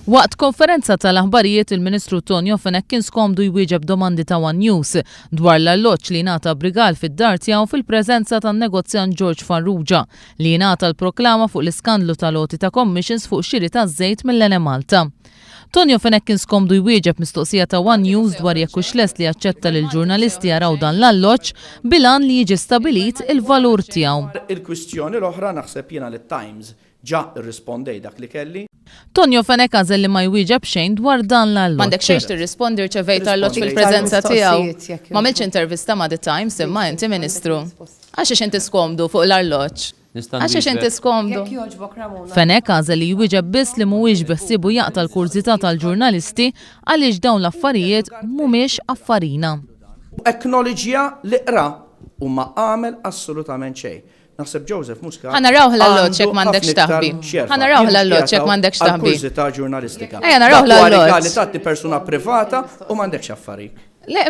Waqt konferenza tal-aħbarijiet il-Ministru Tonio Fenech kien skomdu jwieġeb domandi ta' one News dwar l-arloġġ li ngħata b'rigal fid-dar tiegħu fil-preżenza tan-negozjant George Farrugia li ngħata l-proklama fuq l-iskandlu tal-għoti ta' commissions fuq xiri ta' żejt mill-Enemalta. Tonio Fenech kien skomdu jwieġeb mistoqsija ta' one News dwar jekk hux lest li jaċċetta li l-ġurnalisti jaraw dan l-alloġġ bil-għan li jiġi stabilit il-valur tiegħu. Il-kwistjoni l-oħra naħseb jiena lit-Times ġa rrispondejt dak li kelli. Tonio Fenech għażel li ma jwieġeb xejn dwar dan l-alloġġ. M'għandek xejn x'tirrispondi rċevejt arloġġ fil-preżenza tiegħu. M'għamiltx intervista ma' The Times imma inti Ministru. Għax inti skomdu fuq l-arloġġ? Għax inti skomdu? Fenech għażel li jwieġeb biss li mhuwiex biħsiebu jaqta' l-kurżità tal-ġurnalisti għaliex dawn l-affarijiet mhumiex affarina. Acknowledġja li qra u ma għamel assolutament xejn. Naħseb Joseph Muscat Ħa narawh l-alloġġ jekk m'għandekx taħbi. Ħa narawh l-alloġġ jekk m'għandekx taħbi. Għall-kurżità ġurnalistika. Ejja narawh l-alloġġ. Li tagħti persuna privata u m'għandekx affarik. Le.